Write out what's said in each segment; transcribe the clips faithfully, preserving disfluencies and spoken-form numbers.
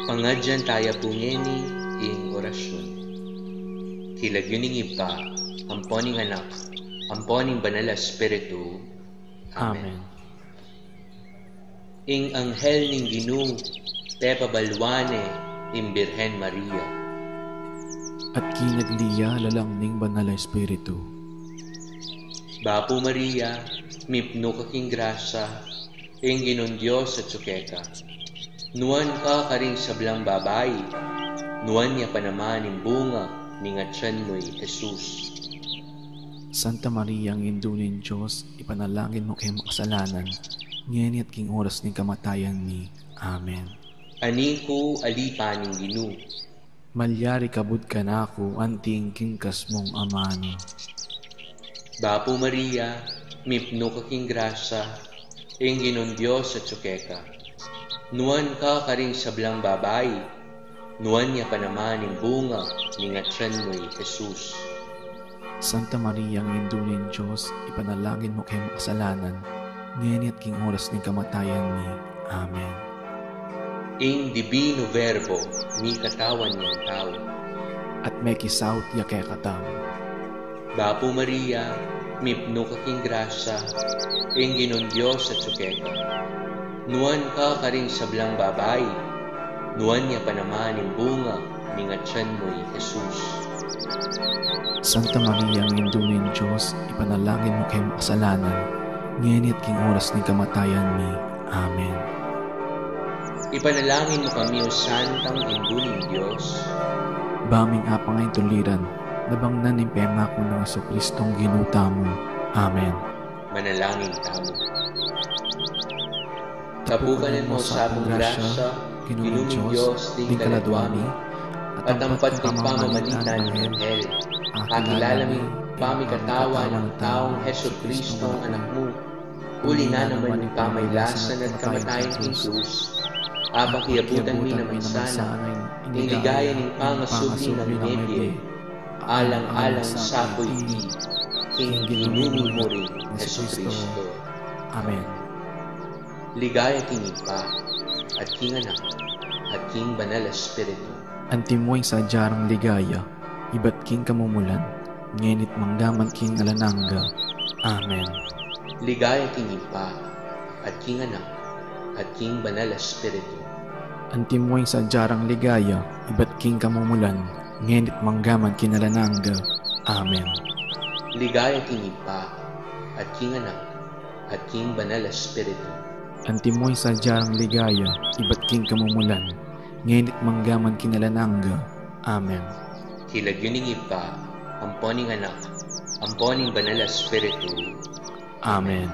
Pangadyan taya pu ngeni ing orasyun. King lagyu ning Ibpa, ampo ning Anak, ampo ning Banal a Espiritu. Amen. Amen. Ing anghel ning Ginu, pepabaluan ne ing Birhen Maria. At kinagli ya lalam ning Banal a Espiritu. Bapu Maria, mipnu ka king grasya, ing Ginung Dios atsu keka. Nuan ka karing sablang babai, nuan ya pa naman ing bunga ning atian mu, i Jesus. Santa Maria, Indu ning Dios, ipanalangin mu kaming makasalanan, ngeni at king oras ning kamatayan mi. Amen. Anak ku, ali pa ning Ginu. Malyari kabud kanaku anti ing kinkas mung amanu. Bapu Maria, mipnu ka king grasya, ing Ginung Dios atsu keka. Nuan ka karing sablang babai, nuan ya pa naman ing bunga ning atian mu, i Jesus. Santa Maria, Indu ning Dios, ipanalangin mu kaming makasalanan, ngeni at king oras ning kamatayan mi. Amen. Ing Divino Verbo, mikatawan yang tau. At mekisaut ya kekatamu. Bapu Maria, mipnu ka king grasya, ing Ginung Dios atsu keka. Nuan ka karing sablang babai, nuan ya pa naman ing bunga ning atian mu, i Jesus. Santa Maria, Indu ning Dios, ipanalangin mu kaming makasalanan, ngeni at king oras ning kamatayan mi. Amen. Ipanalangin mu kami, O Santang Indu ning Dios. Ba ming apangain tuliran, nabangnan ning pemaku nang Jesucristong Ginu tamu. Amen. Manalangin tamu. Tapukan mu sa pung grasya, Ginung Dios, ding kaladwa mi, at ampat king pamamagitan ning anghel, akilala mi pamikatawan ning taung Jesucristong Anak mu, uli na naman ning pamailasan at kamatayan king krus, apakiabutan mi naman sana ing ligaya ning pangasubli nang mebie, alang-alang sa pu iti king Ginu ming murin Jesucristo. Amen. Ligaya king Ibpa, at king Anak, at king Banal a Espiritu. Antimo ing sadya rang ligaya, ibat king kamumulan, ngeni't manggaman king alang angga. Amen. Ligaya king Ibpa, at king Anak, at king Banal a Espiritu. Antimo ing sadya rang ligaya, ibat king kamumulan, ngeni't manggaman king alang angga. Amen. Ligaya king Ibpa, at king Anak, at king Banal a Espiritu. Antimo ing sadya rang ligaya, ibat king kamumulan, ngeni't manggaman king alang angga. Amen. King lagyu ning Ibpa, ampo ning Anak, ampo ning Banal a Espiritu. Amen.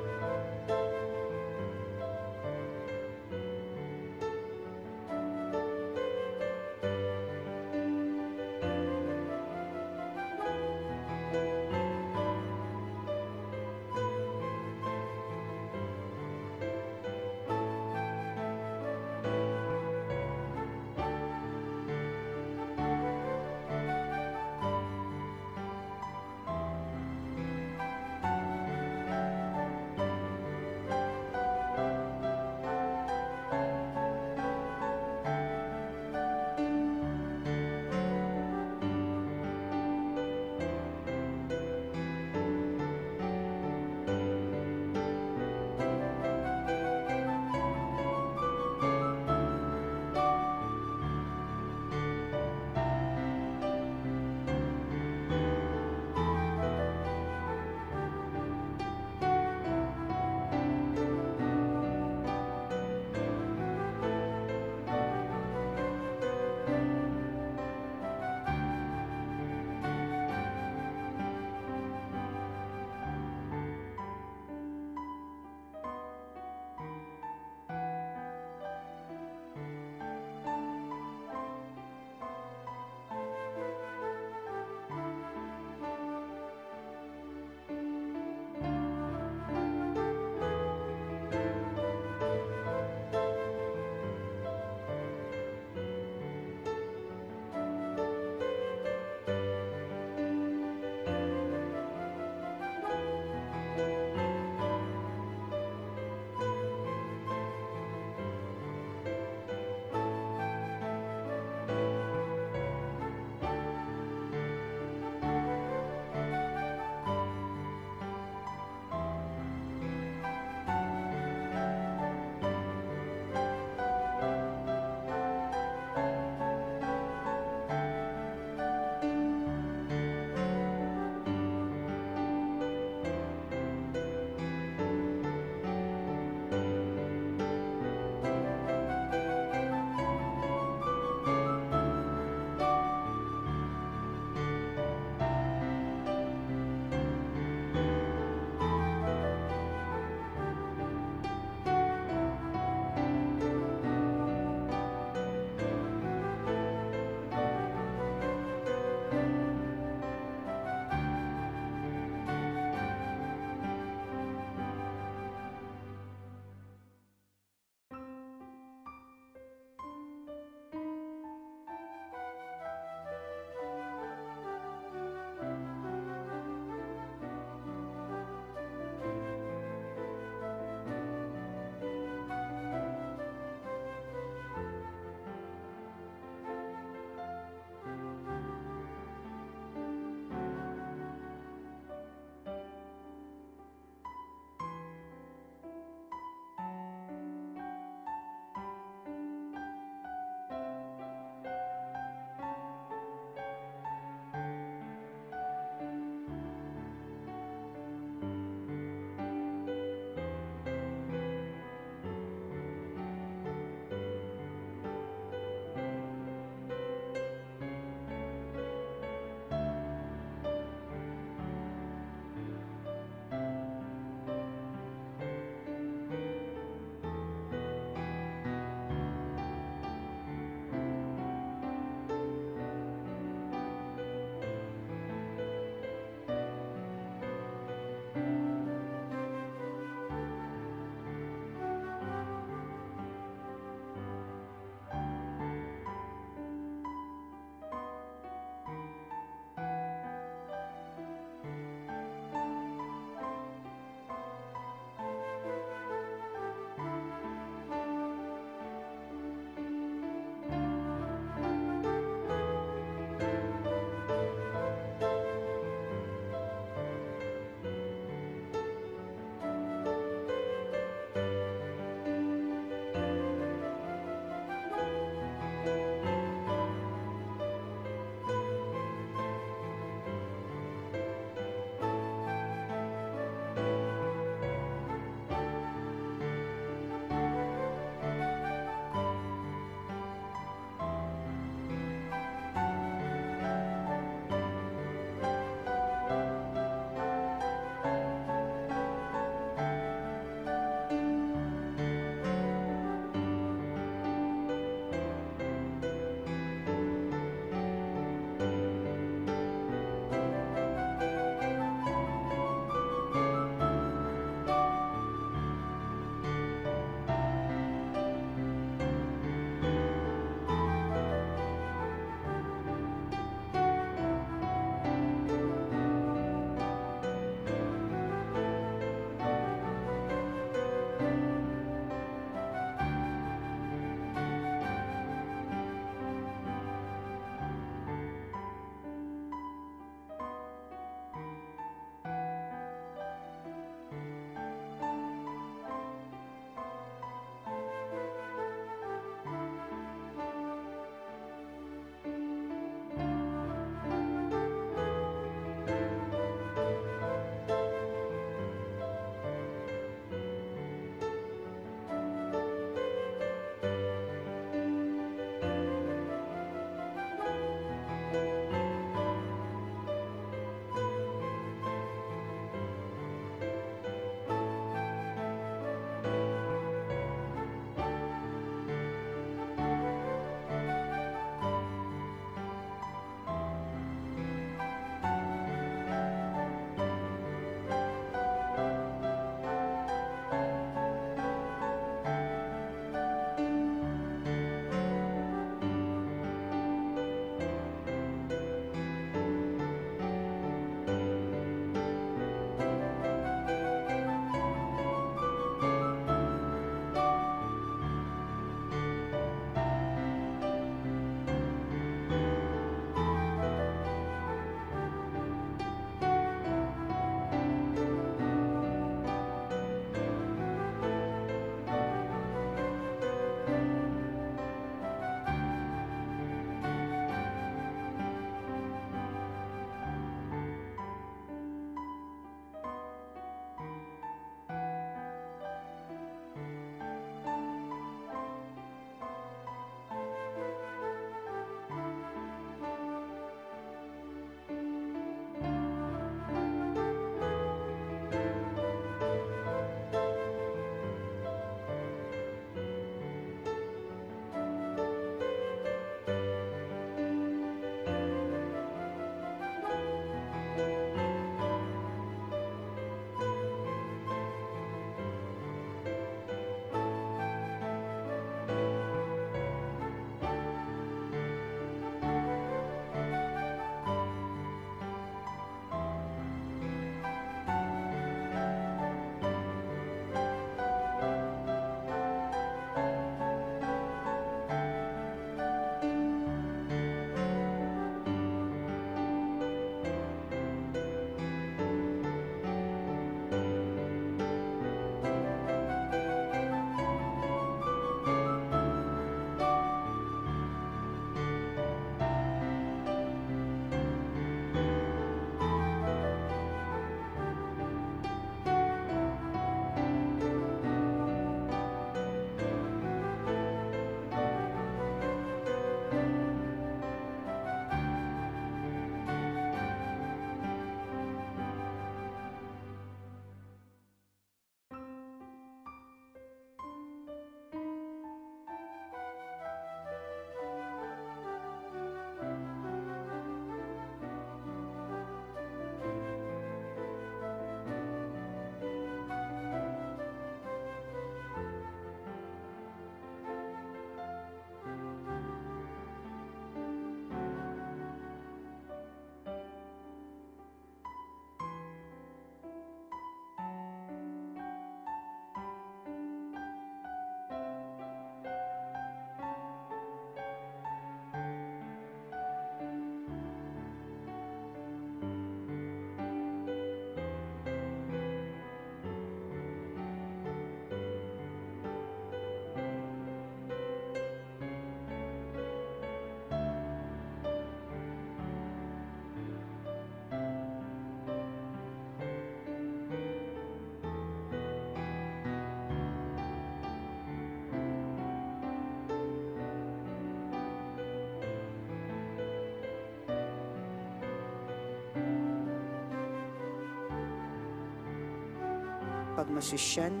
pagmasusyan.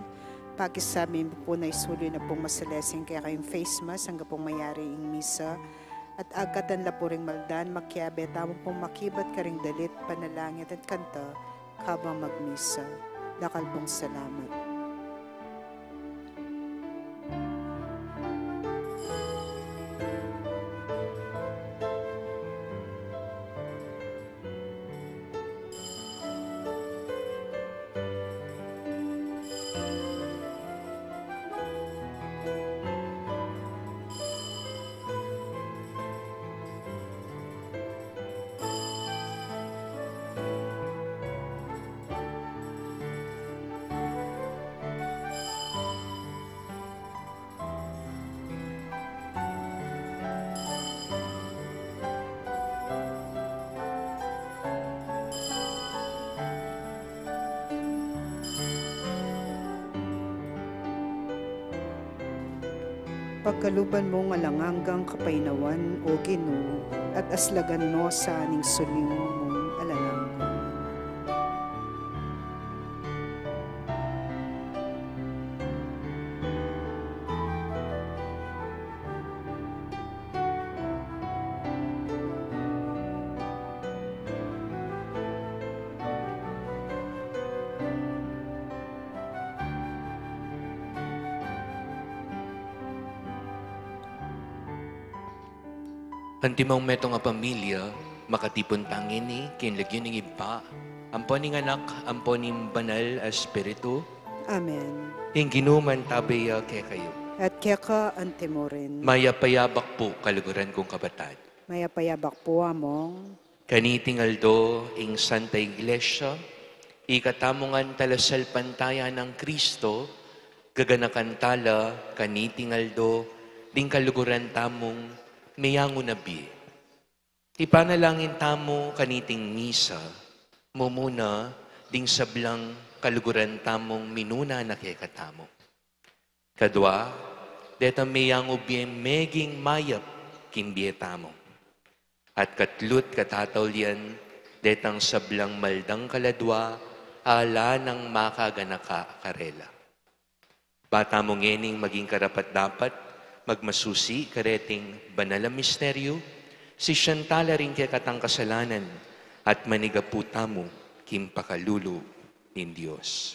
Pakisabi mu pu na isuli na pung masalese ing kekayung face mask angga pung mayari ing misa, at agkatan la pu ring maldan, makiabe tamu pung makibat karing dalit, panalangin at kanta kabang magmisa. Dakal pung salamat. Pagkaluban mung alang anggang kapaynawan, O Ginu, at aslagan mu sa ning sulyu mung alang angga. Antimong metung a pamilya, makatipun tangini king lagyu ning Ibpa, ampo ning Anak, ampo ning Banal a Espiritu. Amen. Ing Ginu mantabe ya kekayu. At keka antimurin. Mayap a yabak pu, kaluguran kung kapatad. Mayap a yabak pu, Among. Kaniting aldo ing Santa Iglesia, ikatamu ngan talasalpantaya nang Kristo, gaganakan tala kaniting aldo ding kaluguran tamung meyangu na bie. Ipanalangin tamu kaniting misa, mumuna ding sablang kaluguran tamung minuna na kekatamu. Kadua, detang meyangu bie meging mayap king bie tamu. At katlu't katataulian, detang sablang maldang kaladua, ala nang makaganaka karela. Ba tamu ngening maging karapat-dapat, magmasusi kareting banal a misteryu, sisian tala ring kekatang kasalanan, at manigapu tamu king pakalulu ning Dios.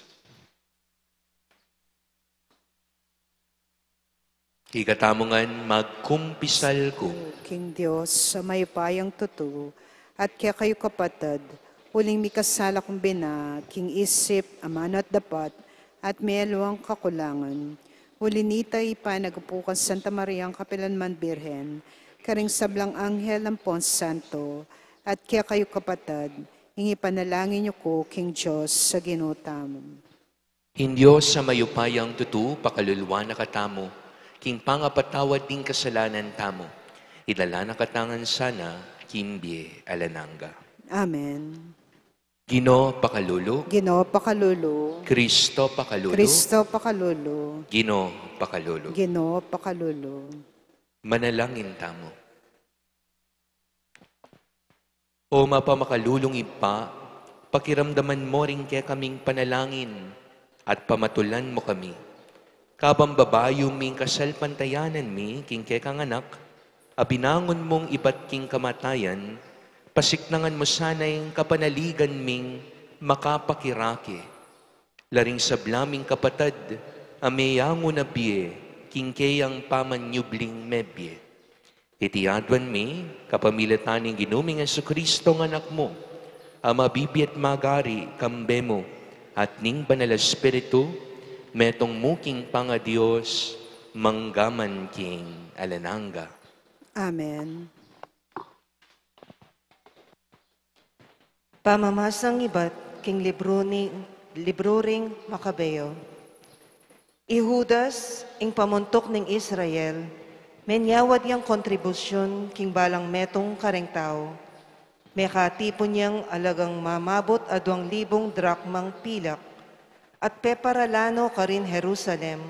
Ikatamu ngan magkumpisal ku. King Dios a mayupayang tutu, at kekayu kapatad, uling mikasala kung bina, king isip, amanu at dapat, at mealuang kakulangan. Uli nita, ipanagapu kang Santa Mariang kapilanman Birhen, karing sablang anghel ampon santo, at kekayu kapatad, ing ipanalangin yu ku king Dios a Ginu tamu. Ing Dios a mayupayang tutu, pakaluluan na katamu, king pangapatawad ding kasalanan tamu, idala na katamu ngan sana king bie alang angga. Amen. Ginu, pakalulu. Ginu, pakalulu. Kristo, pakalulu. Kristo, pakalulu. Ginu, pakalulu. Ginu, pakalulu. Manalangin tamu. O mapamakalulung Ibpa, pakiramdaman mu ring kekaming panalangin at pamatulan mu kami. Kabang babayu ming kasalpantayanan mi king kekang Anak, a binangun mung ibat king kamatayan, pasiknangan mu sana ing kapanaligan ming makapakirake. La ring sabla ming kapatad a meyangu na bie king keyang pamanyubling mebie. Iti aduan mi kapamilatan ning Ginu ming Jesucristo a Anak mu, a mabibie at magari kambe mu at ning Banal a Espiritu, metung mu king pangaDios, mangga man king alang angga. Amen. Pamamasang ibat king libru ni, libru ring Makabeo. I Judas, ing pamuntuk ning Israel, menyawad yang kontribusyun king balang metung kareng tau. Mekatipun yang alagang mamabut a duang libung drakmang pilak, at peparala no karin Jerusalem,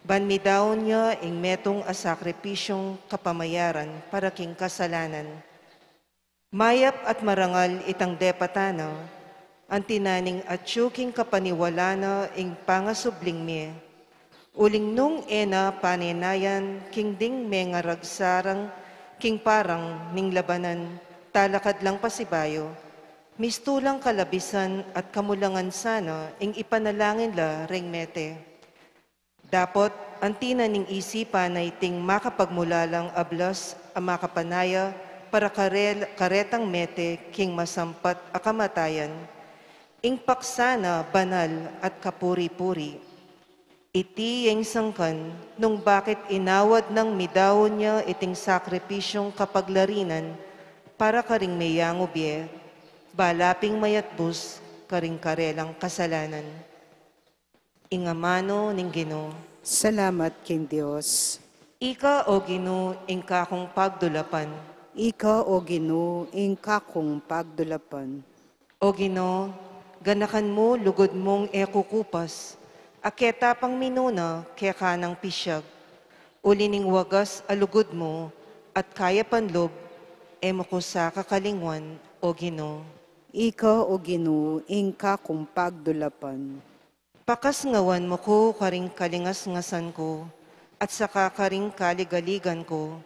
ban midaun ya ing metung a sakripisyung kapamayaran para king kasalanan. Mayap at marangal itang depatan na, Anti na ning atyu king kapaniwalan na ing pangasubling mie. Uling nung e na panenayan king ding mengaragsaran king parang ning labanan, talakad lang pasibayu, mistulang kalabisan at kamulangan sana ing ipanalangin la reng mete. Dapot, anti na ning isipan na iting makapagmulalang ablas a makapanaya para karel-, karetang mete king masampat a kamatayan, ing paksa na banal at kapuri-puri. Iti ing sangkan nung bakit inawad nang midaun ya iting sakripisyung kapaglarinan para karing meyangu bie, bala ping mayatbus karing karelang kasalanan. Ing amanu ning Ginu. Salamat king Dios. Ika, O Ginu, ing kakung pagdulapan. Ika, O Ginu, ing kakung pagdulapan. O Ginu, ganakan mu lugud mung e kukupas, a keta pang minuna keka nang pisyag. Uli ning wagas a lugud mu at kayapan lub, e mu ku sa kakalingwan, O Ginu. Ika, O Ginu, ing kakung pagdulapan. Pakasngawan mu ku karing kalingas-ngasan ku, at saka karing kaligaligan ku.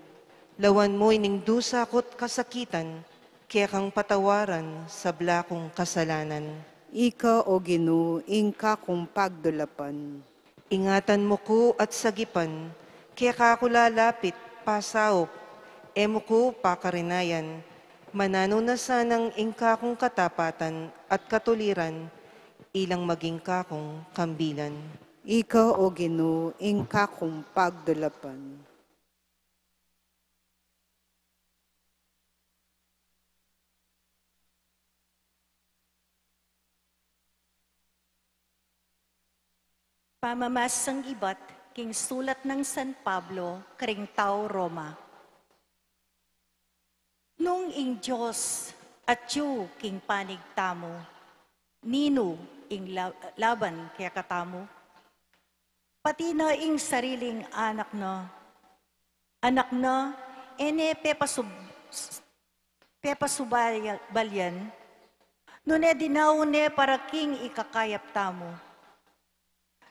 Lawan mu ining dusa ku't kasakitan, kekang patawaran sabla kung kasalanan. Ika, O Ginu, ing kakung pagdulapan. Ingatan mu ku at sagipan, keka ku lalapit, pasaup, e mu ku pakarenayan, mananu na sanang ing kakung katapatan at katuliran, ilang maging kakung kambilan. Ika, O Ginu, ing kakung pagdulapan. Pamamasang ibat king sulat nang San Pablo karing tau Roma. Nung ing Dios atyu king panig tamu, ninu ing la-, laban kekatamu? Pati na ing sariling anak na, anak na, e ne pepasub-, pepasubalyan, nune dinau ne para king ikakayap tamu.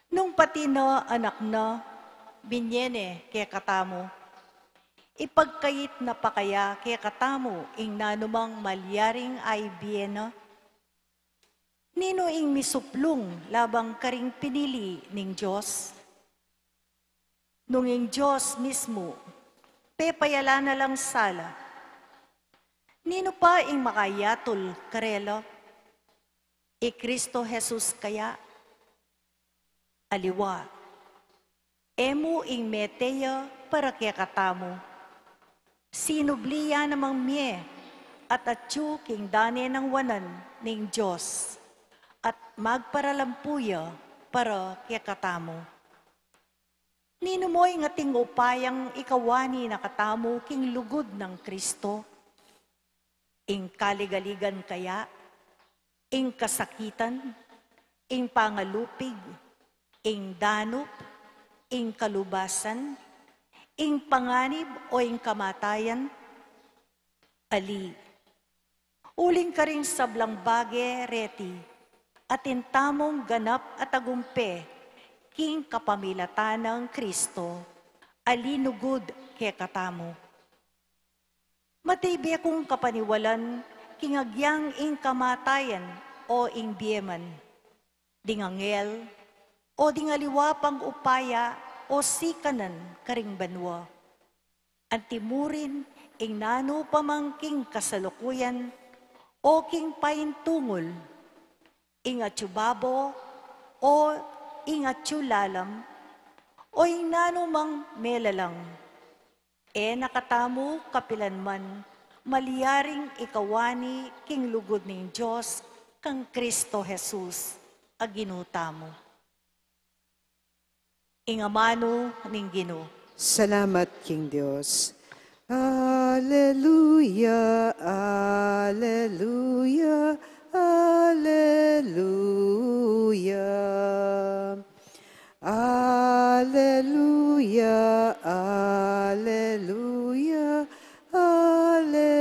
Nung pati na anak na, binie ne kekatamu, ipagkait na pa kaya kekatamu ing nanumang malyaring aibie na? Ninu ing misuplung labang karing pinili ning Dios? Nung ing Dios mismu pepayala na lang sala, ninu pa ing makayatul karela? I Cristo Jesus kaya? Aliwa. E mu ing mete ya para kekatamu. Sinubli ya namang mie at atyu king dane nang wanan ning Dios, at magparalampu ya para kekatamu. Ninu mo ing ating upayang ikawani na katamu king lugud nang Cristo? Ing kaligaligan kaya, ing kasakitan, ing pangalupig, ing danup, ing kalubasan, ing panganib o ing kamatayan? Ali. Uling karing sablang bage reti, atin tamung ganap a tagumpe king kapamilatan nang Cristo, a linugud kekatamu. Matibie kung kapaniwalan king agyang ing kamatayan o ing bie man, ding anghel, o ding aliwa pang upaya o sikanan karing banua. Antimurin ing nanu pa mang king kasalukuyan o king paintungul, ing atyu babo o ing atyu lalam, o ing nanu mang melalang. E na katamu kapilan man malyaring ikawani king lugud ning Dios kang Cristo Jesus a Ginu tamu. Ing amanu ning Ginu. Salamat king Dios. Aleluya, aleluya, aleluya. Aleluya, aleluya, aleluya.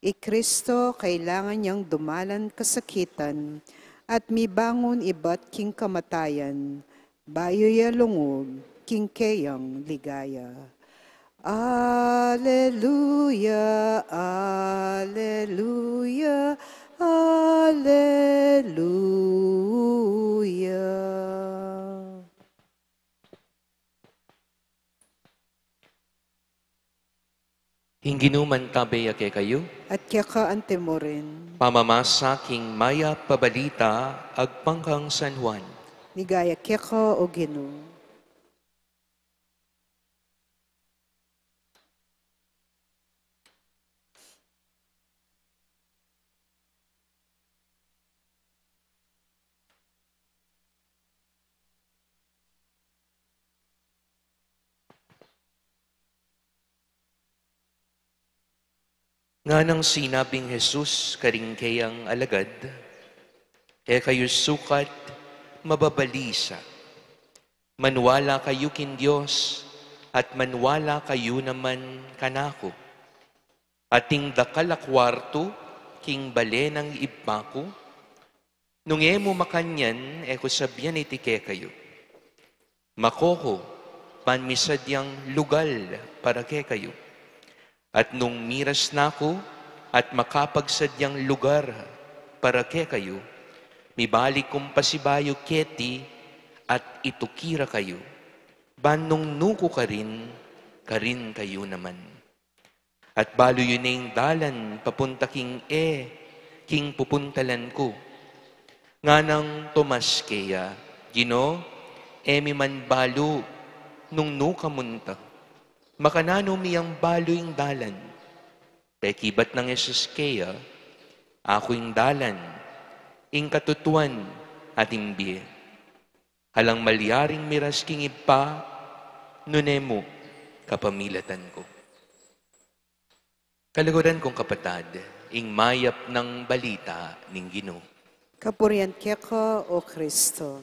I Kristo kailangan yang dumalan kasakitan at mibangun ibat king kamatayan, bayu ya lungub king keyang ligaya. Aleluya, aleluya, aleluya. Ing Ginu mantabe ya kekayu. At keka antimurin. Pamamasa king mayap a balita agpang kang San Juan. Ligaya keka, O Ginu. Nganang sinabing Jesus karing keyang alagad, "E kayu sukat mababalisa. Maniwala kayu king Dios, at maniwala kayu naman kanaku. Ating dakal a kuartu king bale nang Ibpa ku. Nung e mu makanyan, e ku sabian iti kekayu. Mako ku, ban misadyang lugal para kekayu. At nung miras na ku, at makapagsadyang lugar para kekayu, mibalik kung pasibayu keti, at ituki ra kayu, ban nung nu ku karin, karin kayu naman." At balu yu ne ing dalan papunta king e, king pupuntalan ku. Nganang Tomas keya, "Ginu, e mi man balu nung nu ka munta. Makananu mi yang balu ing dalan?" Pekibat nang Jesus keya, "Aku ing dalan, ing katutuan, at ing bie. Alang malyaring miras king Ibpa, nune mu kapamilatan ku." Kaluguran kung kapatad, ing mayap nang balita ning Ginu. Kapurian keka, O Kristo.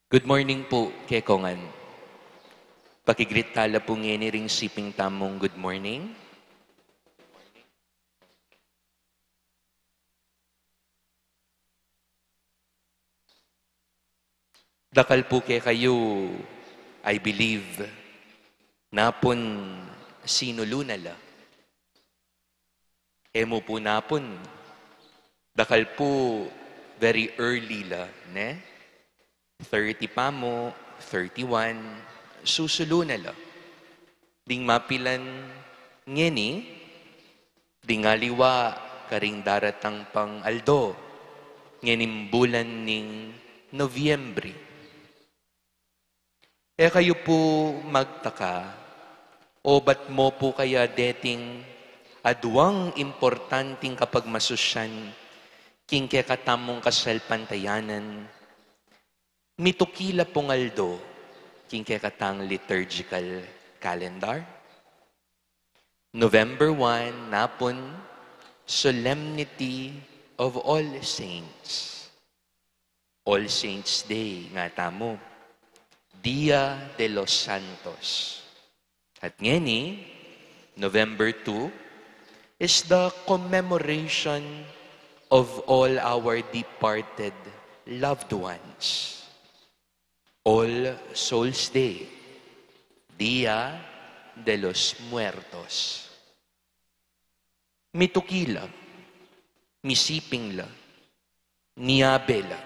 Good morning pu kekongan. Pakigreet tala pu ngeni ring siping tamung good morning. Dakal pu kekayu, I believe, napun sinulu na la. E mu pu napun, dakal pu very early la, ne? Thirty pa mu, thirty-one, susulu na la. Ding mapilan ngeni, ding aliwa karing daratang pang aldo, ngening bulan ning Nobyembre. E kayu pu magtaka, obat mu pu kaya deting aduang importanting kapagmasusyan king kekatamung kasalpantayanan, mituki la pung aldo king kekatang liturgical calendar. November one, napun, Solemnity of All Saints. All Saints Day nga tamu. Dia de los Santos. At ngeni, November two, is the commemoration of all our departed loved ones. All Souls Day, Dia de los Muertos. Mituki la, misiping la, miyabe la.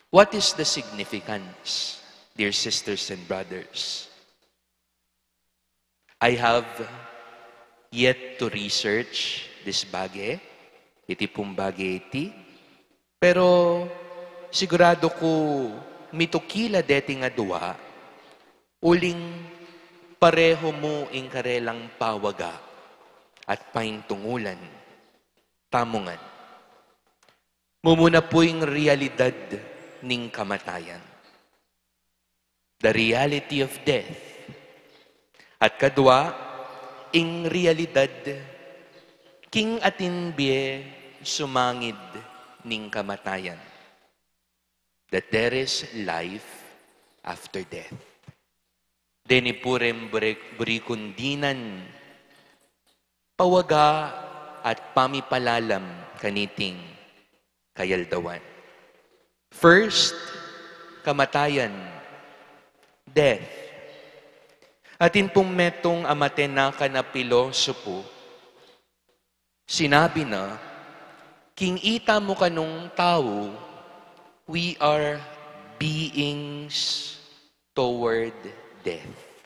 What is the significance, dear sisters and brothers? I have yet to research this bage, iti pung bage iti, pero sigurado ku mituki la deting adua, uling pareho mu ing karelang pawaga at paintungulan. Tamu ngan. Mumuna pu ing realidad ning kamatayan. The reality of death. At kadua, ing realidad king atin bie sumangid ning kamatayan. That there is life after death. Deni pu reng buri-, buri kung dinan Pawaga at pamipalalam kaniting kayaldawan. First, kamatayan, death. Atin pung metung a Atenacan a pilosopo, sinabi na, king ita mu kanung tau, we are beings toward death.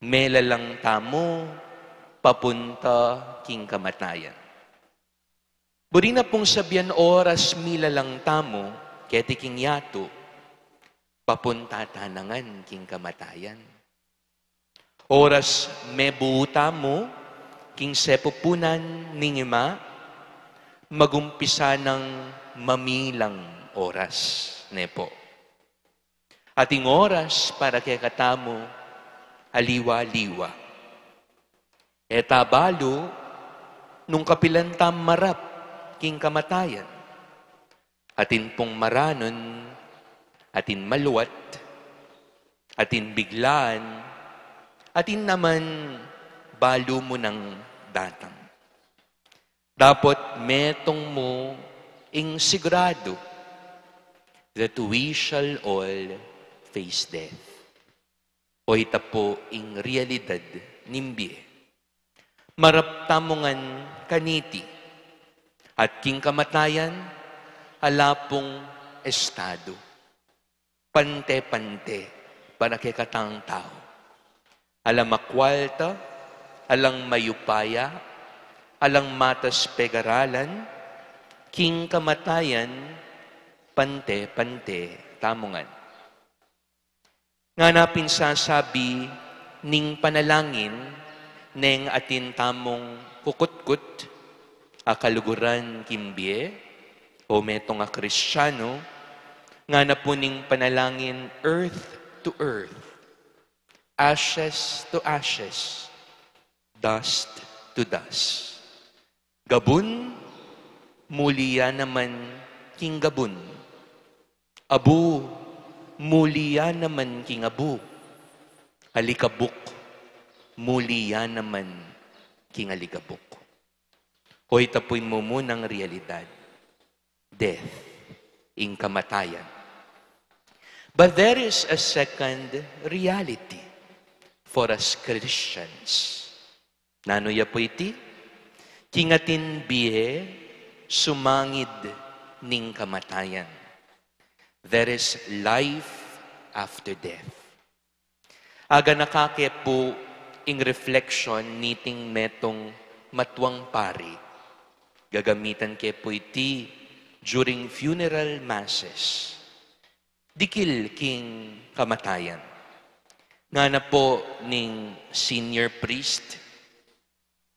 Melalang tamu papunta king kamatayan. Buri na pung sabian oras milalang tamu keti king yatu, papunta ta na ngan king kamatayan. Oras mebu tamu king sepupunan ning ima, magumpisa nang mamilang oras, ne pu. Ating oras para kekatamu, aliwa-liwa. E ta balu nung kapilan ta marap king kamatayan. Atin pung maranun, atin maluat, atin biglaan, atin naman balu mu nang datang. Dapot metung mu ing siguradu that we shall all face death. O ita pu ing realidad ning bie. Marap tamu ngan kaniti, at king kamatayan, ala pung estadu. Pante-pante para kekatang tau. Alang makwalta, alang mayupaya, alang matas pegaralan, king kamatayan, pante-pante tamu ngan. Ngana pin sasabi ning panalangin neng atin tamung kukutkut a kaluguran king bie, o metung a Kristiano, ngana pu ning panalangin earth to earth, ashes to ashes, dust to dust. Gabun, muli ya naman king gabun. Abu, muli ya naman king abu. Alikabuk, muli ya naman king alikabuk. O ita pu'y mumunang realidad. Death, ing kamatayan. But there is a second reality for us Christians. Nanu ya pu iti? King atin bie sumangid ning kamatayan. There is life after death. Aganaka ke pu ing reflection niting metung matuang pari. Gagamitan ke pu iti during funeral masses. Dikil king kamatayan. Ngana pu ning senior priest,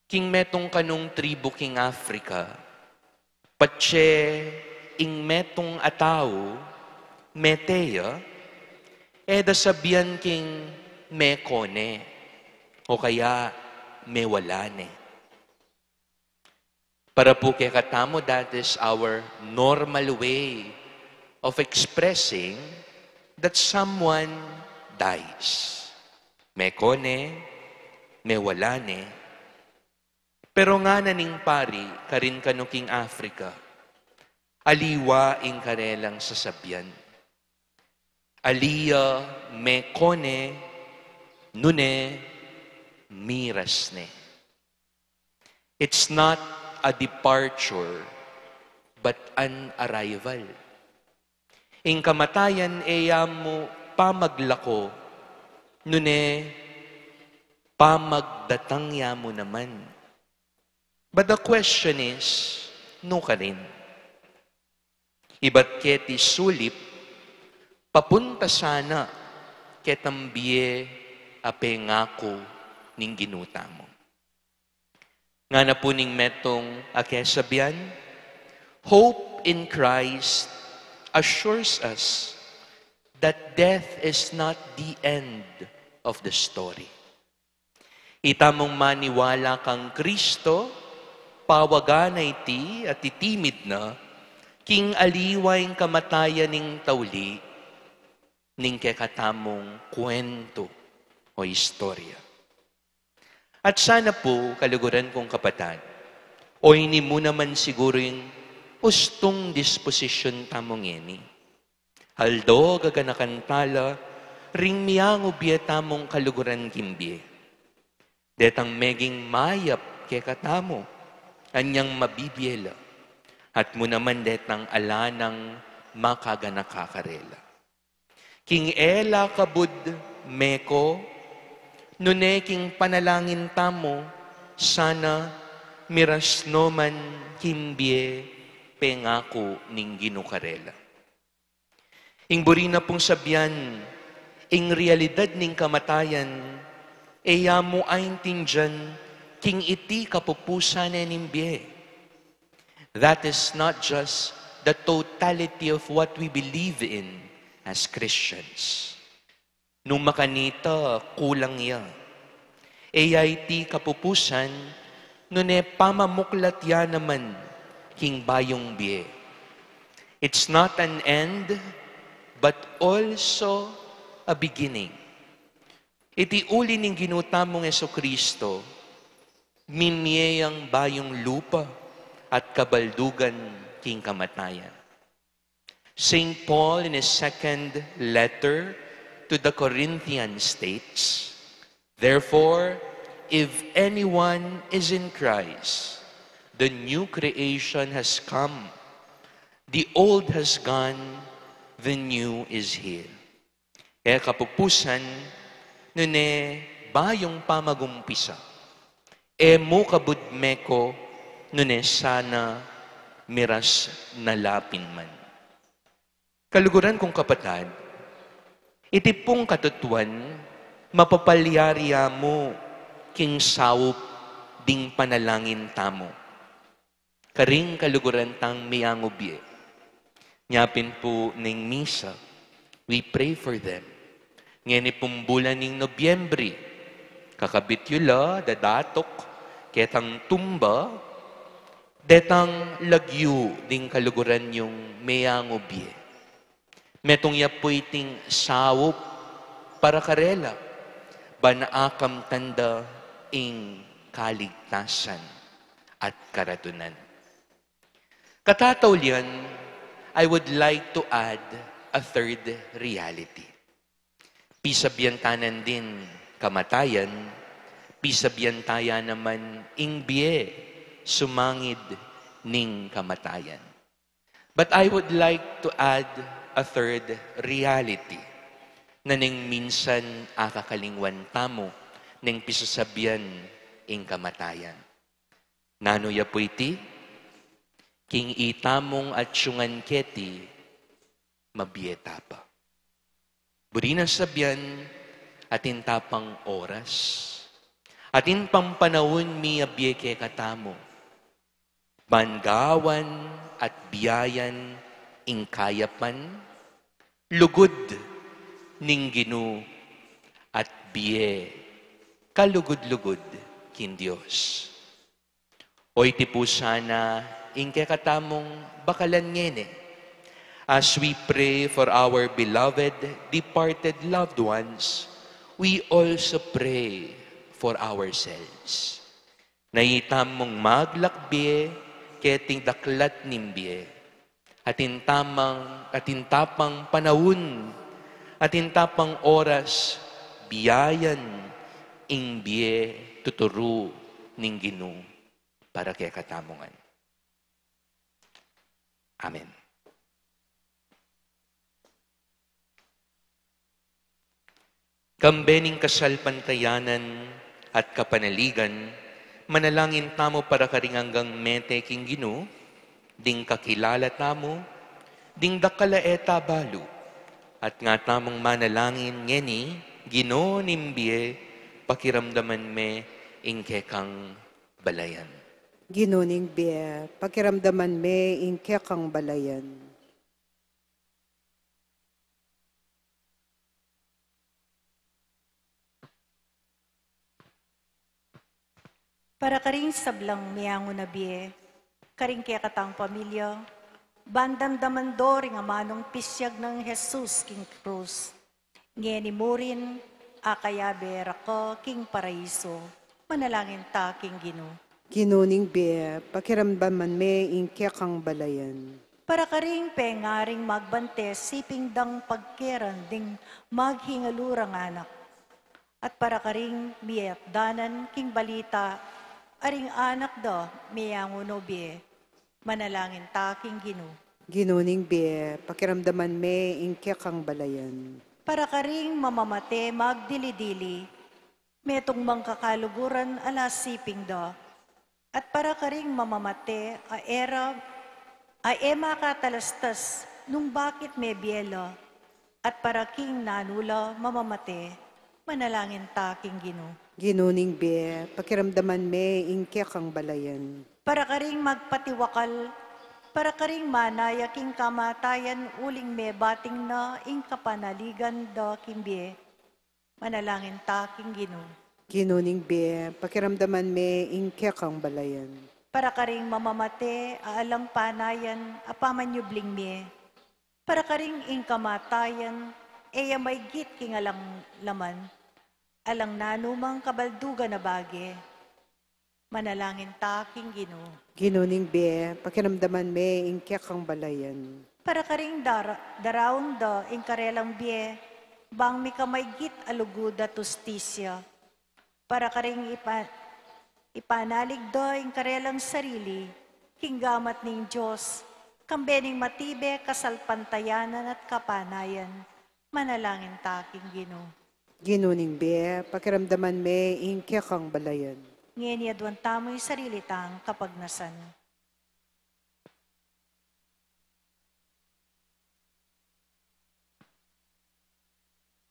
king metung kanung tribu king Africa, patse ing metung a tau, mete ya, e da sabian king meko ne, o kaya mewala ne. Para pu kekatamu, that is our normal way of expressing that someone dies. Meko ne, mewala ne. Pero ngana ning pari karin kanu king Africa, aliwa ing karelang sasabian. Ali ya meko ne, nune miras ne. It's not a departure, but an arrival. Ing kamatayan e ya mu pamaglako, nune pamagdatang ya mu naman. But the question is, nukarin? Ibat keti sulip, papunta sana ketang bie a pengaku ning Ginu tamu. Ngana pu ning metung a kesabian, hope in Christ assures us that death is not the end of the story. Itamung maniwala kang Kristo, pawaga na iti at itimid na, king aliwa ing kamatayan ning tauli, ning kekatamung kuwentu o istorya. At sana pu, kaluguran kung kapatad, o ini mu naman siguru ing ustung disposisyun tamu ngeni. Aldo gaganakan tala ring miangu bie tamung kaluguran king bie. Detang meging mayap kekatamu, anyang mabibie la. At mu naman detang ala nang makaganaka karela. King e la kabud meko, nune king panalangin tamu, sana miras no man king bie pengaku ning Ginu karela. Ing buri na pung sabian, ing realidad ning kamatayan, e ya mu aintindian king iti kapupusan ne ning bie. That is not just the totality of what we believe in as Christians. Nung makanita, kulang ya. E ya iti kapupusan, nune pamamuklat ya naman king bayung bie. It's not an end, but also a beginning. Iti uli ning Ginu tamung Jesucristo, mimie yang bayung lupa at kabaldugan king kamatayan. Saint Paul, in his second letter to the Corinthians, states, "Therefore, if anyone is in Christ, the new creation has come. The old has gone, the new is here." E kapupusan, nune bayung pamagumpisa. E mu kabud meko, nune sana miras na la pin man. Kaluguran kung kapatad, iti pung katutuan, mapapalyari ya mu king saup ding panalangin tamu karing kaluguran tang miangu bie. Nya pin pu ning misa, we pray for them. Ngeni pung bulan ning Nobyembre, kakabit yu la, dadatuk ketang tumba detang lagyu ding kaluguran yung miangu bie. Metung ya pu iting saup para karela, ban akamtan da ing kaligtasan at karatunan. Katataulian, I would like to add a third reality. Pisabian ta nan din kamatayan, pisabian ta ya naman ing bie sumangid ning kamatayan. But I would like to add a third reality na neng minsan akakalingwan tamu neng pisasabian ing kamatayan. Nanu ya pu iti? King itamung atyungan keti, mabie ta pa. Buri nang sabian, atin ta pang oras, atin pang panaun miyabie kekatamu, ban gawan at biayan ing kayapan, lugud ning Ginu at bie kalugud-lugud king Dios. O iti pu sana ing kekatamung bakalan ngeni. As we pray for our beloved departed loved ones, we also pray for ourselves. Na itamung maglakbie keting daklat ning bie. Atin tamang, atin ta pang panaun, atin ta pang oras, biayan ing bie tuturu ning Ginu para kekatamu ngan. Amen. Kambe ning kasalpantayanan at kapanaligan, manalangin tamu para karing anggang mete king Ginu, ding kakilala tamu, ding dakal a e ta balu, at nga tamung manalangin ngeni, Ginu ning bie, pakiramdaman me ing kekang balayan. Ginu ning bie, pakiramdaman me ing kekang balayan. Para karing sablang miangu na bie, karing kekatang pamilya, ban damdaman do ring amanung pisyag nang Jesus king krus. Ngeni murin, akayabe ra ka king paraiso. Manalangin ta king Ginu. Ginu ning bie, pakiramdaman me ing kekang balayan. Para karing pengaring magbante siping dang pagkeran ding maghingalu rang anak. At para karing miyatdanan king balita a ring anak da meyangu no bie. Manalangin ta king Ginu. Ginu ning bie, pakiramdaman me ing kekang balayan. Para karing mamamate magdili-dili, metung mang kakaluguran a la siping da. At para karing mamamate a e ra, a e makatalastas nung bakit mebie la, at para king nanu la mamamate, manalangin ta king Ginu. Ginu ning bie, pakiramdaman me ing kekang balayan. Para karing magpatiwakal, para karing manaya king kamatayan uling mebating na ing kapanaligan da king bie, manalangin ta king Ginu. Ginu ning bie, pakiramdaman me ing kekang balayan. Para karing mamamate a alang panayan a pamanyubling mie, para karing ing kamatayan e ya maygit king alang laman, alang nanumang kabaldugan a bage, manalangin ta king Ginu. Ginu ning bie, pakiramdaman me ing kekang balayan. Para karing dara-, daraun da ing karelang bie bang mikamaygit a lugud at ustisya, para karing ipa-, ipanalig da ing karelang sarili king gamat ning Dios, kambe ning matibe kasalpantayanan at kapanayan, manalangin ta king Ginu. Ginu ning bie, pakiramdaman me ing kekang balayan. Ngeni aduan tamu ing sarili tang kapagnasan.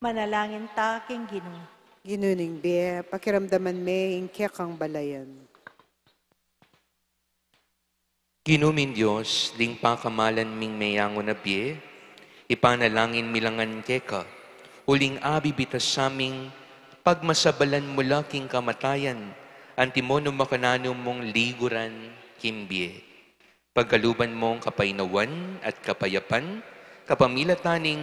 Manalangin ta king Ginu. Ginu ning bie, pakiramdaman me ing kekang balayan. Ginu ming Dios, ding pakamalan ming meyangu na bie, ipanalangin mi la ngan keka, uling abibitasan ming pagmasabalan mu la king kamatayan, antimo nung makananu mung liguran king bie. Pagkaluban mung kapaynawan at kapayapan, kapamilatan nang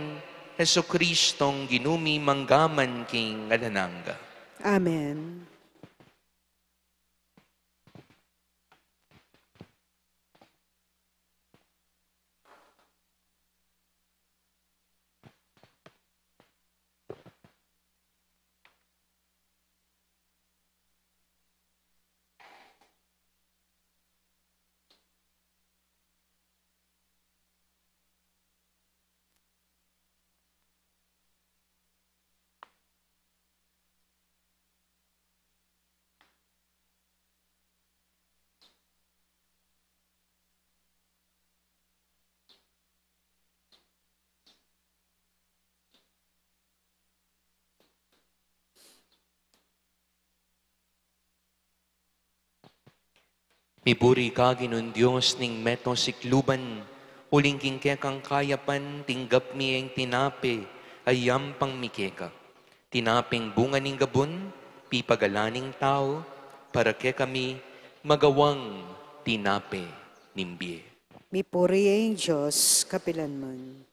Jesucristong Ginu mi, mangga man king alang angga. Amen. Miburi ka Ginung Dios ning meto sikluban, uling king kekang kayapan tinggap mi ing tinape a yampang mi keka. Tinapeng bunga ning gabun, pipagalan ning tau, para kekami magawang tinape ning bie. Mipuri ing Dios kapilanman.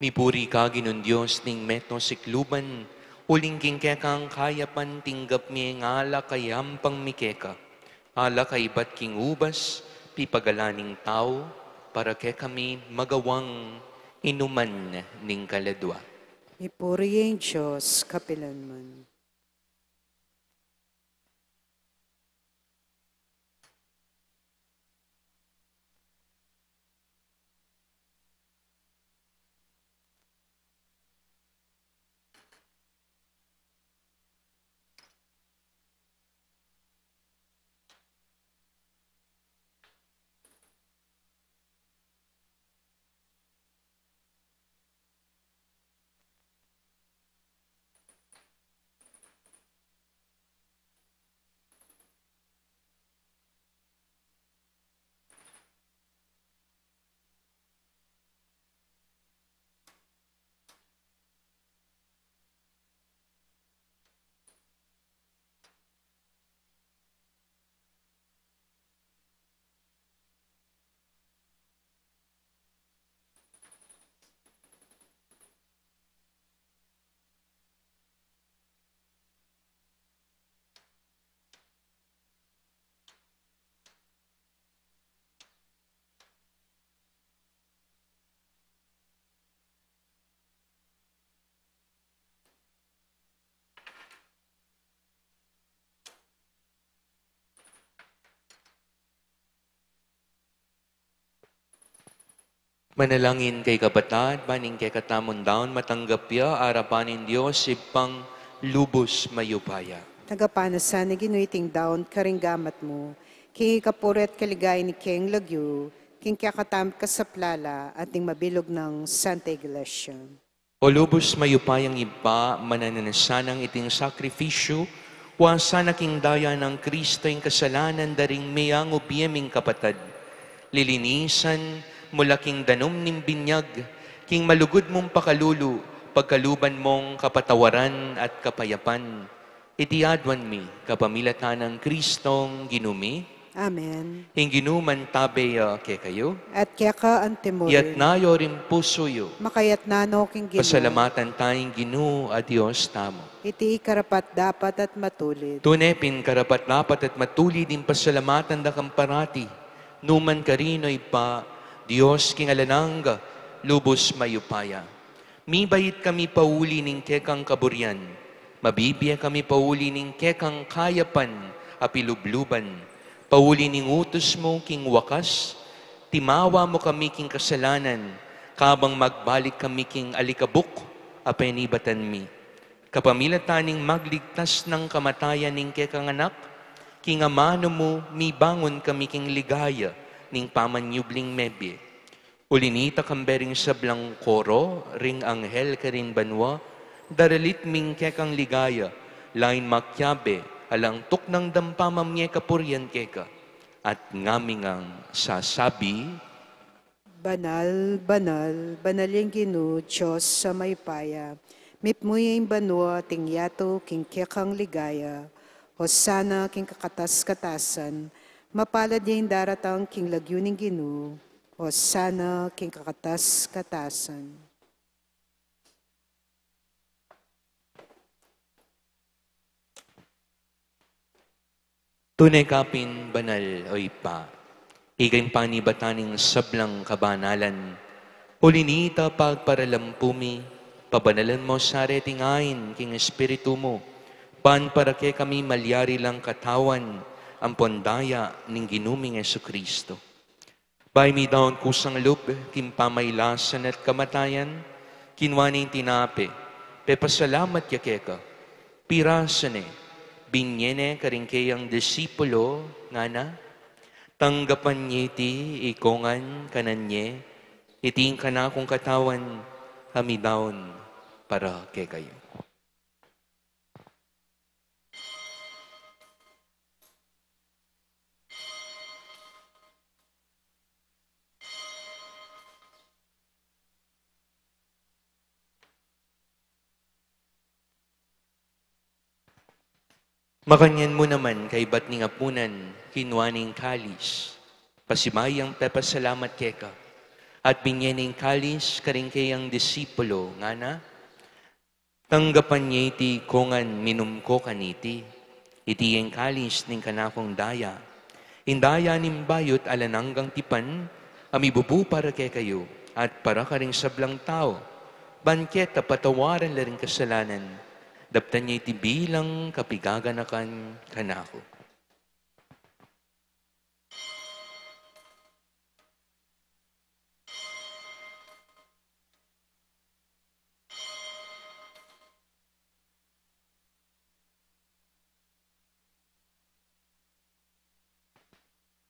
Mipuri ka Ginung Dios ning meto sikluban, uling king kekang kayapan tinggap mi ing alak a yampang mi keka. Alak a ibat king ubas, pipagalan ning tau, para kekami magawang inuman ning kaladua. Mipuri ing Dios kapilanman. Manalangin kayu, kapatad, ban ing kekatamung daun matanggap ya arapan ning Dios Ibpang lubus mayupaya. Tanggapan na sa ning Ginu iting daun karing gamat mu, king ikapuri at kaligayan ning kayang lagyu, king kekatamung kasaplalan at ning mabilug nang Santa Iglesia. O lubus mayupayang Ibpa, manananasa nang iting sakrifisyu, wasan na king daya nang Kristo ing kasalanan da ring meangu bie ming kapatad. Lilinisan mu la king danum ning binyag, king malugud mung pakalulu, pagkaluban mung kapatawaran at kapayapan. Iti aduan mi kapamilatan nang Kristong Ginu mi. Amen. Ing Ginu mantabe ya kekayu. At keka antimurin. Iyatas yu ring pusu yu. Makayatas no king Ginu. Pasalamatan taya ing Ginu a Dios tamu. Iti karapat-dapat at matulid. Tune pin karapat-dapat at matulid ing pasalamatan da kang parati, nukarin man, Ibpa, Dios king alang angga, lubus mayupaya. Mibait kami pauli ning kekang kaburian, mabibie kami pauli ning kekang kayapan a pilubluban, pauli ning utus mu king wakas, timawa mu kami king kasalanan, kabang magbalik kami king alikabuk a penibatan mi. Kapamilatan ning magligtas nang kamatayan ning kekang Anak, king amanu mu mibangun kami king ligaya ning pamanyubling mebie. Uli nita, kambe ring sablang koro ring anghel karin banua, daralit mi ing kekang ligaya, lain makiabe, alang tuknang dampa mamie kapurian keka. At ngami ngang sasabi: Banal, banal, banal yang Ginu, Dios a mayupaya. Mipmu ya ing banua at ing yatu king kekang ligaya. Hosana king kakatas-katasan. Mapalad ya ing daratang king lagyu ning Ginu. Hosana king kakatas-katasan. Tune ka pin banal, o Ibpa, ika ing panibatan ning sablang kabanalan. Uli nita, pagparalampu mi, pabanalan mu sa reting ain king Espiritu mu, ban para kekami malyari lang katawan ampon daya ning Ginu ming Jesucristo. Bayu mi daun kusang lub king pamailasan at kamatayan, kinua ne ing tinape, pepasalamat ya keka, pirasu ne, binie ne karing keyang disipulo, ngana: Tanggapan ye iti ikongan kanan ye, iti ing kanakung katawan a midaun para kekayu. Makanyan mu naman kaybat ning apunan, kinua ne ing kalis, pasibayu yang pepasalamat keka, at binie ne ing kalis karing keyang disipulo, ngana: Tanggapan ye iti ikongan, minum ko kaniti. Iti ing kalis ning kanakung daya, ing daya ning bayu't alang anggang tipan, a mibubu para kekayu at para karing sablang tau, ban keta patawaran la ring kasalanan. Daptan ye iti bilang kapigaganakan kanaku.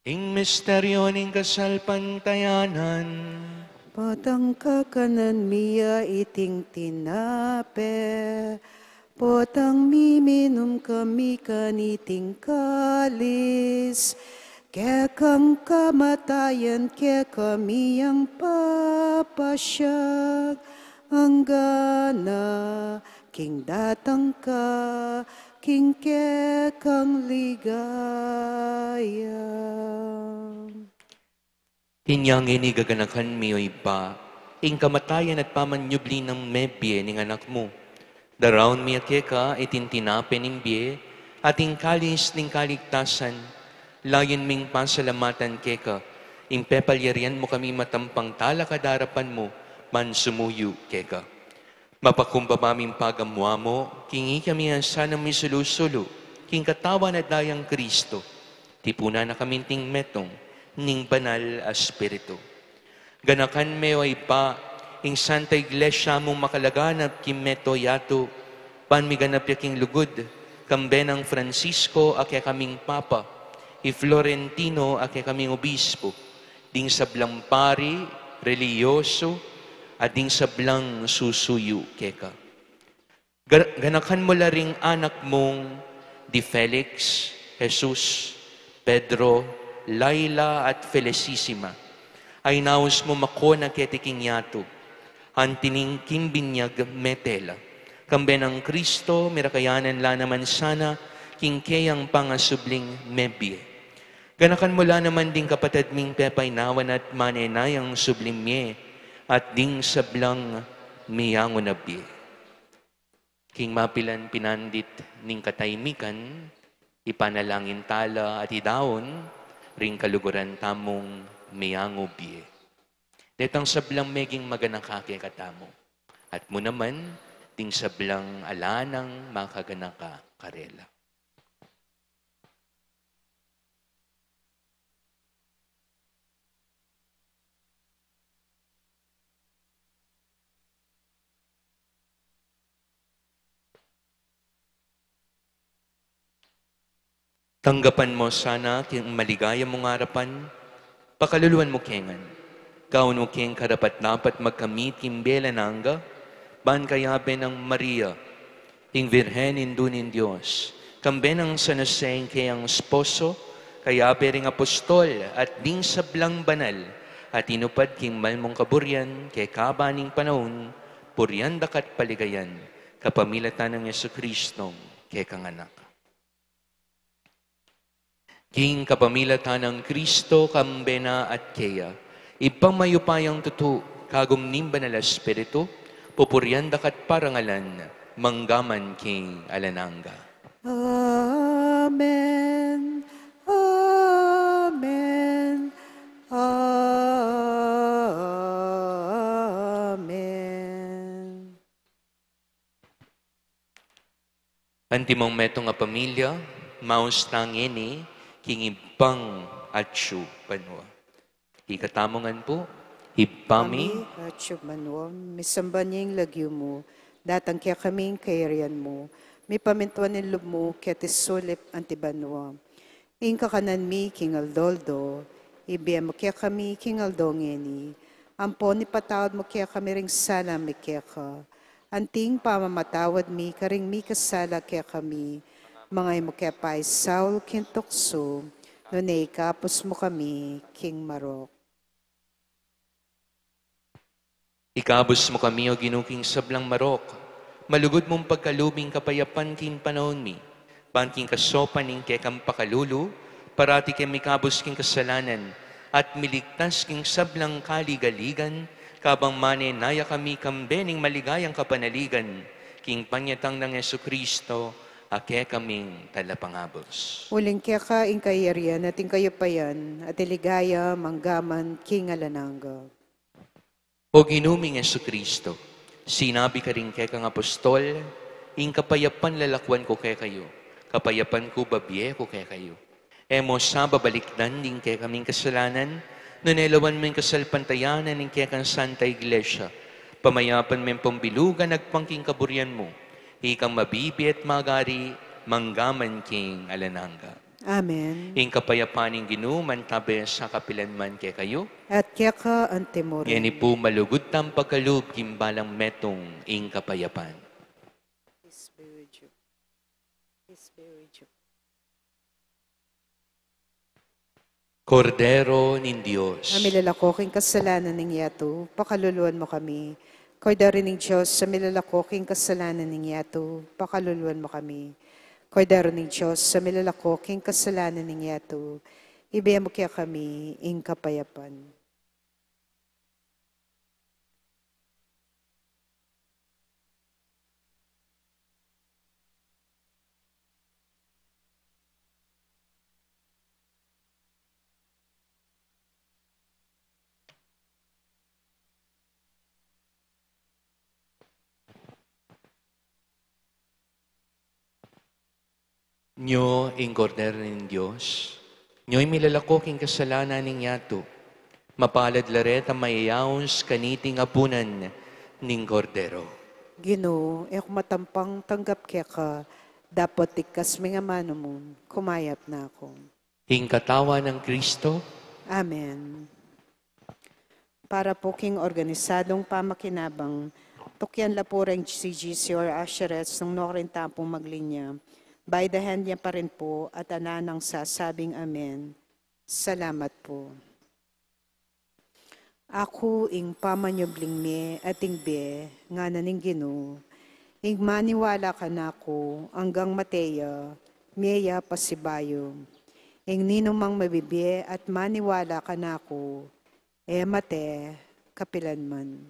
Ing misteryu ning kasalpantayanan. Potang kakanan mi ya iting tinape, potang miminum kami kaniting kalis, kekang kamatayan kekami yang papasyag, anggana king datang ka king kekang ligaya. Inya ngeni gaganakan mi, o Ibpa, ing kamatayan at pamanyubli nang mebie ning Anak mu. Daraun mi keka iting tinape ning bie at ing kalis ning kaligtasan, layun ming pasalamatan keka, ing pepalyarian mu kami matampang talakad king arapan mu, ban sumuyu keka. Mapakumbaba ming pagamuamu, king ikami a sanang misulu-sulu king katawan at dayang Kristo, tipunan na kami king metung ning Banal a Espiritu. Ganakan me, o Ibpa, ing Santa Iglesia mung makalaganap king mabilug a yatu, ban miganap ya king lugud, kambe nang Francisco a kekaming Papa, i Florentino a kekaming Obispo, ding sablang pari, relihiyosu, at ding sablang susuyu keka. Ga-, ganakan mu la ring anak mung di Felix, Jesus, Pedro, Laila, at Felicissima, a inaus mu makona keti king yatu, anti ning king binyag mete la. Kambe nang Kristo, mirakayanan la naman sana king keyang pangasubling mebie. Ganakan mu la naman ding kapatad ming pepainawa na at manenayang subling mie, at ding sablang miyangu na bie. King mapilan pinandit ning katahimikan, ipanalangin tala at idaun ring kaluguran tamung miyangu bie. Detang sablang meging maganaka kekatamu, at mu naman ding sablang ala nang makaganaka karela. Tanggapan mu sana king maligaya mung arapan, pakaluluan mu kengan. Gawan mu keng karapat-dapat magkamit king bie alang angga, ban kayabe nang Maria, ing Virgen Indu ning Dios, kambe nang San Jose ing keyang esposo, kayabe ring apostol at ding sablang banal a tinupad king mal mung kaburian, keka ba ning panaun, purian daka at paligayan, kapamilatan nang Jesucristong kekang Anak. King kapamilatan nang Kristo, kambe na at keya, Ibpang mayupayang tutu, kagum ning Banal a Espiritu, pupurian daka at parangalan, mangga man king alang angga. Amen. Amen. Amen. Antimong metung a pamilya, maus tang ngeni king Ibpang atsu banua. Ikatamu ngan pu, Ibpa mi, atsu ka banua, misamban ya ing lagyu mu, datang kekami ing kayarian mu, mipamintuan ing lub mu keti sulip anti banua. Ing kakanan mi king aldo-aldo, ibie mu kekami king aldo ngeni. Ampon ipatawad mu kekami ring sala mi keka, anti ing pamamatawad mi karing mikasala kekami. Manga e mu ke paisaul king tuksu, nune ikabus mu kami king marok. Ikabus mu kami, O Ginu, king sablang marok, malugud mung pagkalub ing kapayapan king panaun mi, ban king kasaupan ning kekang pakalulu, parati keng mikabus king kasalanan, at miligtas king sablang kaligaligan, kabang manenaya kami kambe ning maligayang kapanaligan, king panyatang nang Jesucristo, a kekaming Talapangabus. Uling keka ing kayarian at ing kayupayan, at ing ligaya, mangga man king alang angga. O Ginu ming Jesucristo, sinabi karing kekang apostol, ing kapayapan lalakuan ku kekayu, kapayapan ku babie ku kekayu. E mu sa babalikdan ding kekaming kasalanan, nune lawan mu ing kasalpantayanan ning kekang Santa Iglesia, pamayapan me ampong bilugan agpang king kaburian mu, ikang mabibie at magari, mangga man king alang angga. Amen. Ing kapayapan ning Ginu mantabe sa kapilan man kekayu. At keka anti mu rin. Ngeni pu malugud tang pagkalub king balang metung ing kapayapan. Peace be with you. Peace be with you. Kordero ning Dios, a milalako king kasalanan ning yatu, pakaluluan mu kami. Kordero ning Dios, a milalako king kasalanan ning yatu, pakaluluan mu kami. Kordero ning Dios, a milalako king kasalanan ning yatu, ibie mu kekami ing kapayapan. Nyo ing Kordero ning Dios, nyo ing milalako king kasalanan ning yatu. Mapalad la reta mayayaus kaniting apunan ning Kordero. Ginu, e ku matampang tanggap keka, dapot ikkas me ing amanu mu, kumayap na ku. Ing katawan nang Kristo. Amen. Para pu king organisadung pamakinabang, tukyan la pu reng C G C or usherettes nung nukarin ta pung maglinya. By the hand niya pa rin pu at ananang sasabing amen. Salamat pu. Aku ing pamanyubling mie at ing bie, ngana ning Ginu. Ing maniwala kanaku anggang mate ya, mie ya pasibayu. Ing ninumang mabibie at maniwala kanaku, e mate kapilanman.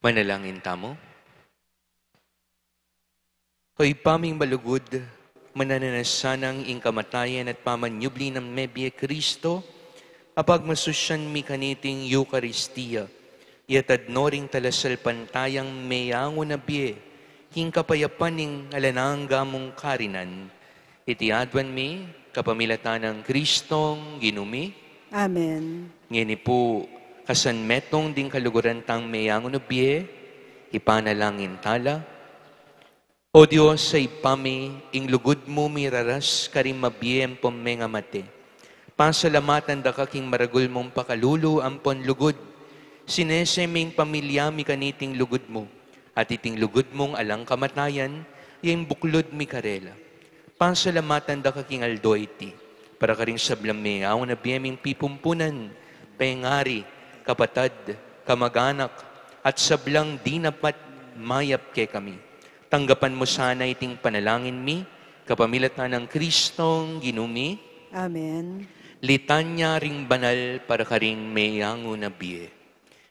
Manalangin tamu. O Ibpa ming malugud, mananasan nang ing kamatayan at pamanyubli nang mebie Kristo, apagmasusyan mi kaniting Eukaristia, yatad no ring talasalpantayang meyangu na bie, king kapayapan ning alang angga mung karinan. Iti aduan mi, kapamilatan nang Kristong Ginu mi. Amen. Ngeni pu, kasan metung ding kaluguran tang meyangu na bie, Ipanalangin tala. O Dios a Ibpa mi, ing lugud mu miraras karing mabie ampon mengamate. Pasalamatan da ka king maragul mung pakalulu ampon lugud. Sinese mi ing pamilya mi kaniting lugud mu, at iting lugud mung alang kamatayan, ya ing buklud mi karela. Pasalamatan da ka king aldo iti, para karing sablang meaun a bie ming pipumpunan, pengari, kapatad, kamaganak, at sablang dinapat mayap kekami. Tanggapan mu sana iting panalangin mi, kapamilatan nang Kristong Ginu mi. Amen. Litanya ring banal para karing meaun a bie.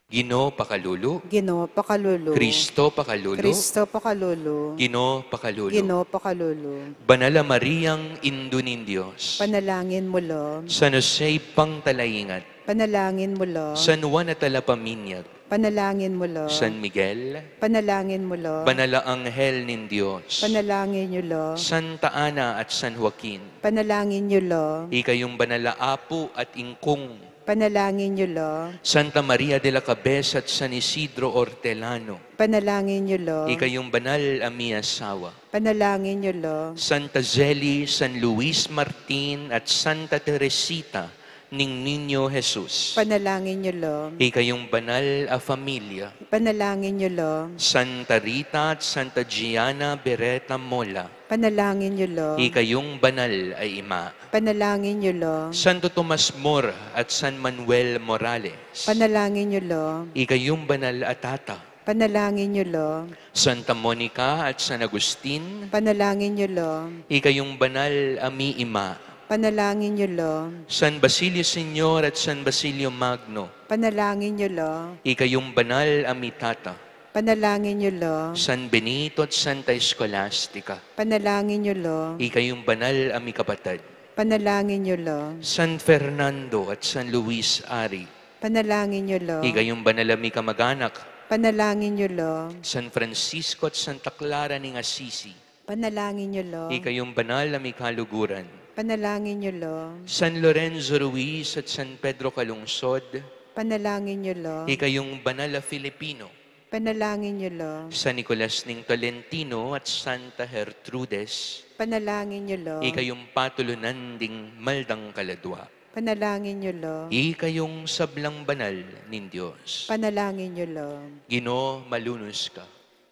Ginu pakalulu. Ginu pakalulu. Kristo pakalulu. Kristo pakalulu. Ginu pakalulu. Ginu pakalulu. Banal a Mariang Indu ning Dios. Panalangin mu la. San Jose Ibpang Talaingat. Panalangin mu la. San Juan a Talapaminyag. Panalangin mu la. San Miguel. Panalangin mu la. Banal a Anghel ning Dios. Panalangin yu la. Santa Ana at San Joaquin. Panalangin yu la. Ikayung banal a apu at ingkung. Panalangin yu la. Santa Maria de la Cabeza at San Isidro Hortelano. Panalangin yu la. Ikayung banal a miasawa. Panalangin yu la. Santa Zeli, San Luis Martin, at Santa Teresita ning Niño Jesus. Panalangin yu la. Ikayung banal a familia. Panalangin yu la. Santa Rita at Santa Gianna Beretta Mola. Panalangin yu la. Ikayung banal a ima. Panalangin yu la. Santo Tomas More at San Manuel Morales. Panalangin yu la. Ikayung banal a tata. Panalangin yu la. Santa Monica at San Agustin. Panalangin yu la. Ikayung banal a miima. Panalangin yu la. San Basilio Senior at San Basilio Magno. Panalangin yu la. Ikayung banal a mitata. Panalangin yu la. San Benito at Santa Escolastica. Panalangin yu la. Ikayung banal a mikapatad. Panalangin yu la. San Fernando at San Luis Ari. Panalangin yu la. Ikayung banal a mikamaganak. Panalangin yu la. San Francisco at Santa Clara ning Assisi. Panalangin yu la. Ikayung banal a mikaluguran. Panalangin yu la. San Lorenzo Ruiz at San Pedro Calungsod. Panalangin yu la. Ikayung banal a Filipino. Panalangin yu la. San Nicolas ning Tolentino at Santa Gertrudes. Panalangin yu la. Ikayung patulunan ding maldang kaladua. Panalangin yu la. Ikayung sablang banal ning Dios. Panalangin yu la. Ginu, malunus ka.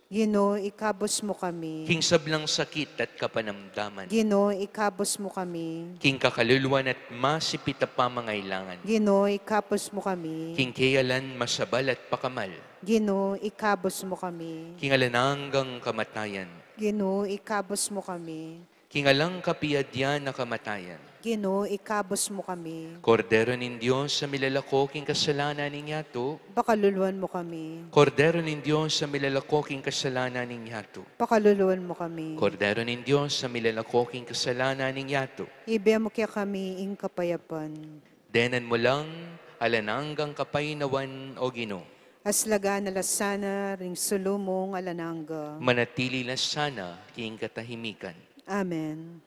Ginu, ikabus mu kami. King sablang sakit at kapanamdaman. Ginu, ikabus mu kami. King kakaluluan at masipit a pamangailangan. Ginu, ikabus mu kami. King keyalan masabal at pakamal. Ginu, ikabus mu kami. King alang anggang kamatayan. Ginu, ikabus mu kami. King alang kapiadyan a kamatayan. Ginu, ikabus mu kami. Kordero ning Dios a milalako king kasalanan ning yatu. Pakaluluan mu kami. Kordero ning Dios a milalako king kasalanan ning yatu. Pakaluluan mu kami. Kordero ning Dios a milalako king kasalanan ning yatu. Ibie mu kekami ing kapayapan. Denan mu lang alang anggang kapaynawan, O Ginu. Aslagan na la sana ring sulu mung alang angga. Manatili la sana king katahimikan. Amen.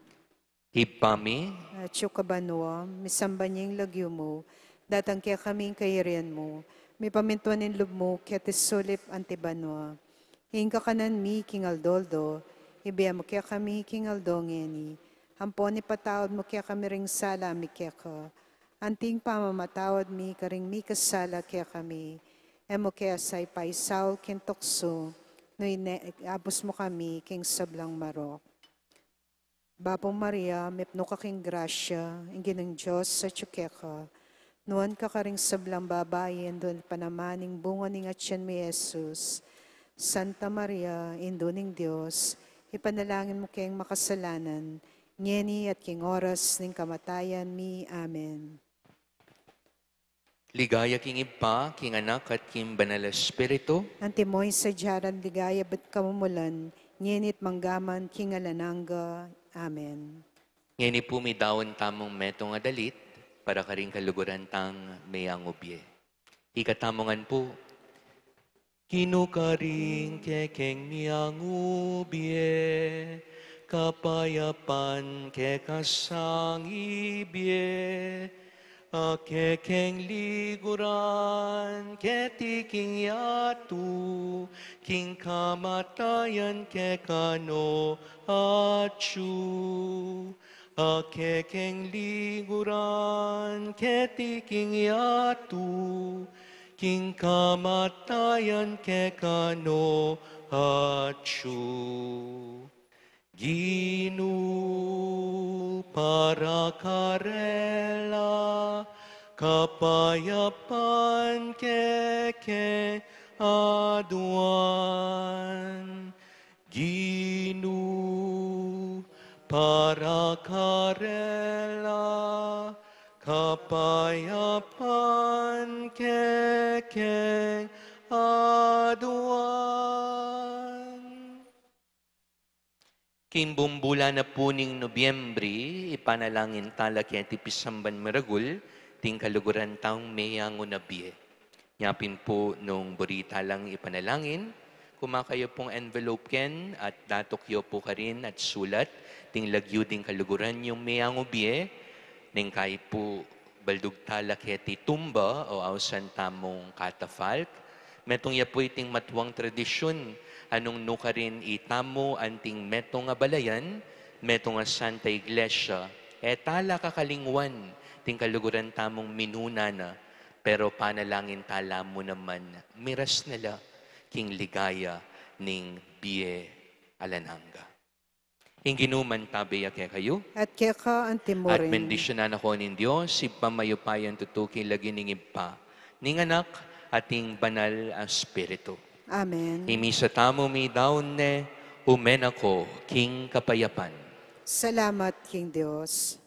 Ibpa mi, atsu ka banua, misamban ya ing lagyu mu, datang kekami ing kayarian mu, mipamintuan ing lub mu keti sulip anti banua. Ing kakanan mi king aldo-aldo, ibie mu kekami king aldo ngeni, ampon ipatawad mu kekami ring sala mi keka, anti ing pamamatawad mi karing mikasala kekami, e mu ke sa ipaisaul king tuksu, nune ikabus mu kami king sablang marok. Bapu Maria, mipnu ka king grasya, ing Ginung Dios atyu keka, nuan ka karing sablang babai, at nuan pa naman ing bunga ning atyan mu, i Jesus. Santa Maria, Indu ning Dios, ipanalangin mu keng makasalanan, ngeni at king oras ning kamatayan mi. Amen. Ligaya king Ibpa, king Anak, at king Banal a Espiritu. Antimo ing sadya rang ligaya ibat kamumulan, ngeni at mangga man king alang angga. Amen. Ngeni pu midaun tamung metung a dalit, para karing kaluguran tang meangu bie. Ikatamu ngan pu. Ginu, karing kekeng meangu bie, kapayapan keka sang ibie, A kekeng liguran keti king yatu, king kamatayan keka no atyu. A kekeng liguran keti king yatu, king kamatayan keka no atyu. Ginu, para karela kapayapan kekeng aduan. Ginu, para karela kapayapan kekeng aduan. King bumbulan na pu ning Nobyembre, ipanalangin tala keti pisamban maragul ding kaluguran tang meyangu na bie. Nya pin pu nung buri talang ipanalangin, kumayu pung envelope ken at datuk yu pu karin at sulat ding lagyu ding kaluguran yung meyangu bie, neng kayi pu baldug tala keti tumba o ausan tamung catafalque. Metung ya pu iting matuang tradisyun, a nung nukarin itamu anting metung a balayan, metung a Santa Iglesia, e tala kakalingwan ding kaluguran tamung minuna na, pero panalangin tala mu naman, miras na la king ligaya ning bie alang angga. Ing Ginu mantabe ya kekayu. At keka antimurin. At bendisyunan na kayu ning Dios, Ibpa mayupayang tutu, king lagyu ning Ibpa, ning Anak, at ning Banal a Espiritu. Amen. Ing misa tamu midaun ne, ume na ko king kapayapan. Salamat king Dios.